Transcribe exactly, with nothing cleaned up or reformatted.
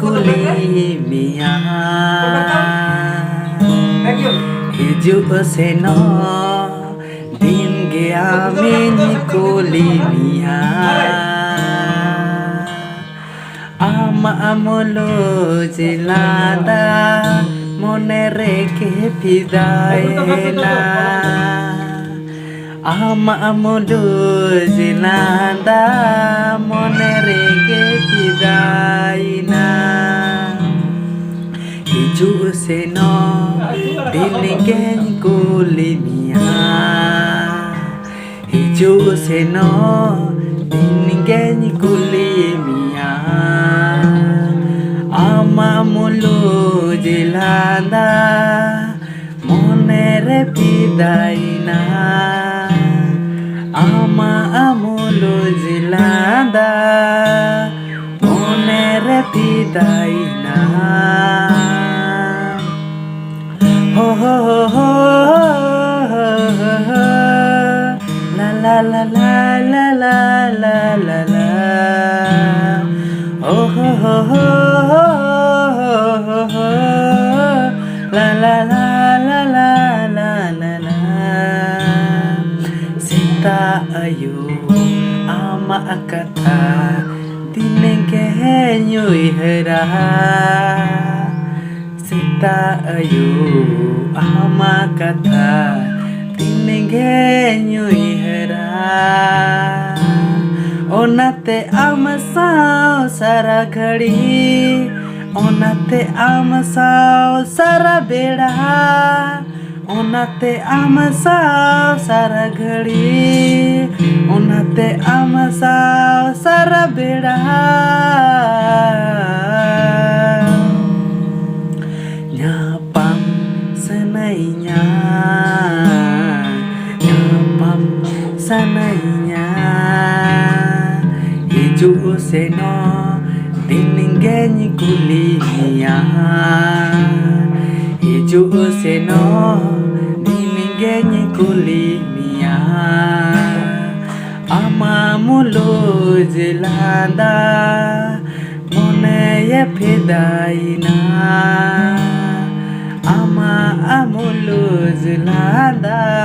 ᱠᱩᱞᱤ ᱢᱮᱭᱟ, ᱦᱤᱡᱩᱜ ᱥᱮᱱᱚᱜ ᱫᱤᱱ ᱜᱮ ᱟᱢᱤᱧ ᱠᱩᱞᱤ ᱢᱮᱭᱟ᱾ ᱟᱢᱟᱜ ᱢᱩᱞᱩᱡ ᱞᱟᱸᱫᱟ ᱢᱚᱱᱮ ᱨᱮ ᱜᱮ ᱯᱷᱤᱫᱟᱭᱮᱱᱟ᱾ ᱟᱢᱟᱜ ᱢᱩᱞᱩᱡ ᱞᱟᱸᱫᱟ ᱢᱚᱱᱮ ᱨᱮ ᱜᱮ ᱯᱷᱤᱫᱟᱭᱮᱱᱟ᱾ ᱦᱤᱡᱩᱜ ᱥᱮᱱᱚᱜ ᱫᱤᱱ ᱜᱮᱧ ᱠᱩᱞᱤ ᱢᱮᱭᱟ, ᱦᱤᱡᱩᱜ ᱥᱮᱱᱚᱜ ᱫᱤᱱ ᱜᱮᱧ ᱠᱩᱞᱤ ᱢᱮᱭᱟ᱾ ᱟᱢᱟᱜ ᱢᱩᱞᱩᱡ ᱞᱟᱸᱫᱟ ᱢᱚᱱᱮ ᱨᱮ ᱯᱷᱤᱫᱟᱭᱮᱱᱟ᱾ ᱟᱢᱟᱜ ᱢᱩᱞᱩᱡ ᱞᱟᱸᱫᱟ ᱢᱚᱱᱮ ᱨᱮ ᱯᱷᱤᱫᱟᱭᱮᱱᱟ᱾ ᱦᱳ ᱦᱳ ᱦᱳ ᱦᱳ ᱦᱳ ᱦᱳ ᱦᱳ ᱦᱳ ᱞᱟ ᱞᱟ ᱞᱟ ᱞᱟ ᱞᱟ ᱞᱟ ᱞᱟ ᱞᱟ ᱦᱳ ᱦᱳ ᱦᱳ ᱦᱳ ᱦᱳ ᱦᱳ ᱦᱳ ᱦᱳ ᱞᱟ ᱞᱟ ᱞᱟ ᱞᱟ ᱞᱟ ᱞᱟ ᱞᱟ ᱞᱟ ᱥᱮᱛᱟᱜ ᱟᱹᱭᱩᱵ ᱟᱢᱟᱜ ᱠᱟᱛᱷᱟ ᱫᱤᱱ ᱜᱮᱧ ᱩᱭᱦᱟᱹᱨᱟ᱾ ᱥᱮᱛᱟᱜ ᱟᱹᱭᱩᱵ ᱟᱢᱟᱜ ᱠᱟᱛᱷᱟ ᱫᱤᱱ ᱜᱮᱧ ᱩᱭᱦᱟᱹᱨᱟ᱾ ᱚᱱᱟᱛᱮ ᱟᱢ ᱥᱟᱶ ᱥᱟᱨᱟ ᱜᱷᱟᱹᱲᱤ, ᱚᱱᱟᱛᱮ ᱟᱢ ᱥᱟᱶ ᱥᱟᱨᱟ ᱵᱮᱲᱟ, ᱚᱱᱟᱛᱮ ᱟᱢ ᱥᱟᱶ ᱥᱟᱨᱟ ᱜᱷᱟᱹᱲᱤ, ᱚᱱᱟᱛᱮ ᱟᱢ ᱥᱟᱶ ᱥᱟᱨᱟ ᱵᱮᱲᱟ᱾ ᱧᱟᱯᱟᱢ ᱥᱟᱱᱟᱭᱤᱧᱟ, ᱧᱟᱯᱟᱢ ᱥᱟᱱᱟᱭᱤᱧᱟ᱾ ᱦᱤᱡᱩᱜ ᱥᱮᱱᱚᱜ ᱫᱤᱱ ᱜᱮᱧ ᱠᱩᱞᱤ ᱢᱮᱭᱟ, ᱦᱤᱡᱩᱜ ᱥᱮᱱᱚᱜ ᱫᱤᱱ ᱜᱮᱧ ᱠᱩᱞᱤ ᱢᱮᱭᱟ᱾ ᱟᱢᱟᱜ ᱢᱩᱞᱩᱡ ᱞᱟᱸᱫᱟ ᱢᱚᱱᱮᱭᱮ ᱥᱮᱫᱟᱭᱮᱱᱟ ᱟᱢᱟᱜ ᱟᱢᱩᱞᱩᱡ ᱞᱟᱸᱫᱟ᱾